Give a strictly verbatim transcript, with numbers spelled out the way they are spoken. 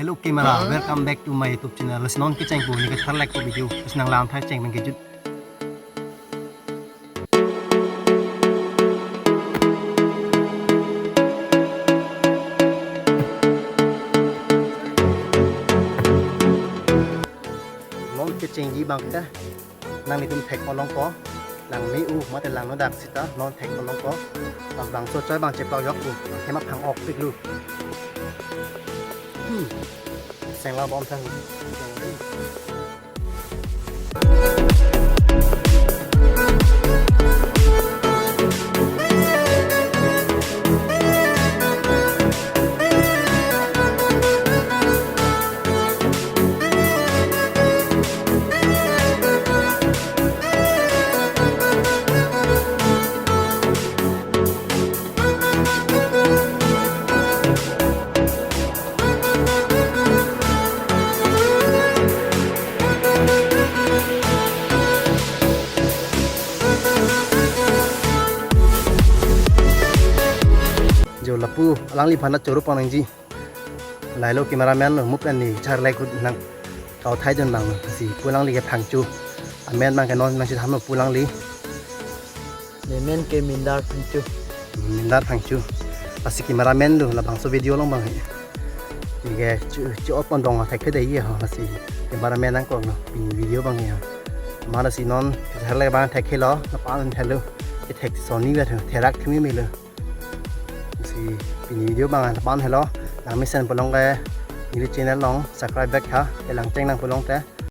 Hello camera, welcome back to my YouTube channel. Lasi non kecheng pu neli kacharlek pu video. Lasi nanglang thai cheng nangkejut. Non kechengji abang ke nanglitum thekpon longpo, langme-u mate langnodak sita non thekpon longpo. Labangso choi abang cheplok jok pu, hema phang-ok piklo. Hmm. Seng la bom thang. Jo lapu alangliphan choro pon nangji. Lahelo cameraman lo, mup ani charlai kut nang kau thai jon abang si pu alangli ke phangcho. Amen abang ke non nangchethan lo pu alangli. Nemen ke Mindar Phangcho. Mindar Phangcho. Lasi cameraman lo labangso video along abang he. Neli ke chu chu op pon dong thekthedet ye ho, lasi cameraman nangkok lo pini video abang he. Amat lasi non kacharlek abang thekthe lo, lapu-an thelo. Kethek soni vet ho, therak thimi melo. Lasi pini video abang lapu-an helo. Nangmesen pulote neli channel along subscribe back tha, kelang cheng nang pulote